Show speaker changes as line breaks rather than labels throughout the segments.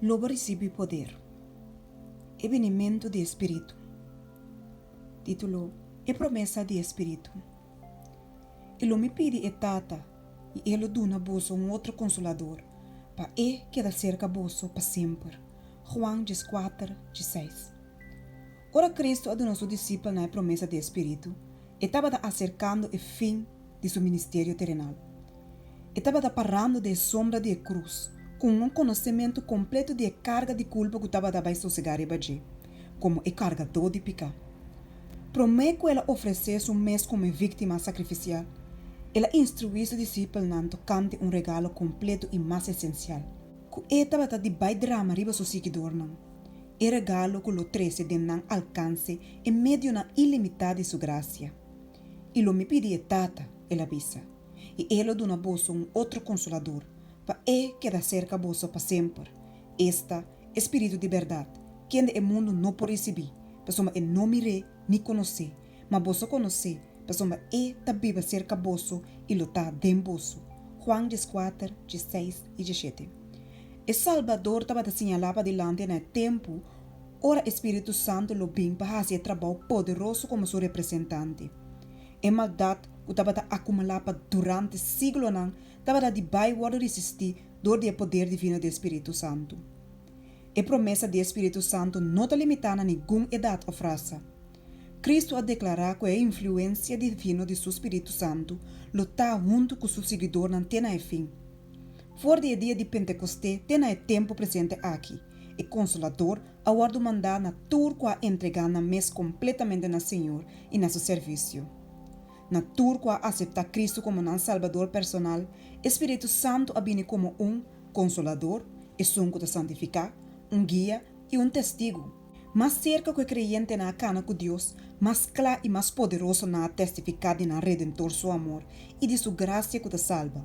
Lo bo risibi poder. E binimentu di e Spiritu. Título, E promesa di e Spiritu. I lo mi pidi e Tata, i E lo duna boso un otro Konsolador, pa E keda serka boso pa semper. Juan dieskuater, diesseis. Ora Kristu a duna su disipelnan e promesa di e Spiritu, E tabata aserkando e fin di su ministerio terenal. E tabata parando den e sombra di e krus, ku un konosementu kompleto di e karga di kulpa ku tabata bai sosegá riba dje, komo e kargadó di piká. Promé ku el a ofresé su mes komo e víktima sakrifisial, el a instruí su disipelnan tokante un regalo kompleto i mas esensial, ku e tabata di bai drama riba su siguidornan, e regalo ku lo trese den nan alkanse e medionan ilimitá di su grasia. I lo mi pidi e Tata, el a bisa, i e lo duna boso un otro Konsolador, pa e keda serka boso pa semper, esta, e Spiritu di bèrdat, kende e mundu no por risibí, pasobra e no mir'é ni konos'é, ma boso konos'é, pasobra e ta biba serka boso i lo ta den boso. Juan dieskuater, diesseis i diesshete. E Salbador tabata siñalá padilanti na e tempu ora e Spiritu Santu lo bin pa hasi e trabou poderoso komo su representante. E maldat ku tabata akumulá pa durante siglonan tabata di bai wòrdu risistí dor di e poder divino di e Spiritu Santu. E promesa di e Spiritu Santu no ta limitá na ningun edat òf rasa. Kristu a deklará ku e influensia divino di su Spiritu Santu lo ta huntu ku su siguidornan te na e fin. For di e dia di Pentekosté te na e tempu presente aki, e Konsolador a wòrdu mandá na tur ku a entregá nan mes kompletamente na Señor i na Su servisio. Na tur ku a aseptá Kristu komo nan Salbador personal, e Spiritu Santu a bini komo un Konsolador, esun ku ta santifiká, un guia i un testigu. Mas serka ku e kreyentenan a kana ku Dios, mas kla i mas poderoso nan a testifiká di nan Redentor su amor i di su grasia ku ta salba.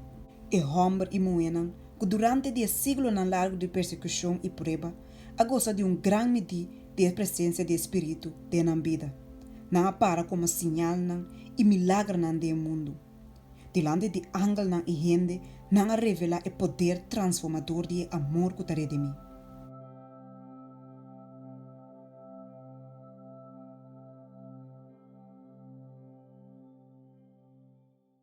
E hòmber i muhénan ku durante di e siglonan largu di persekushon i prueba a gosa di un gran midí di e presensia di e Spiritu den nan bida, nan a para komo siñalnan i milagernan den e mundu. Dilanti di angelnan i hende, nan a revelá e poder transformador di e amor ku ta redimí.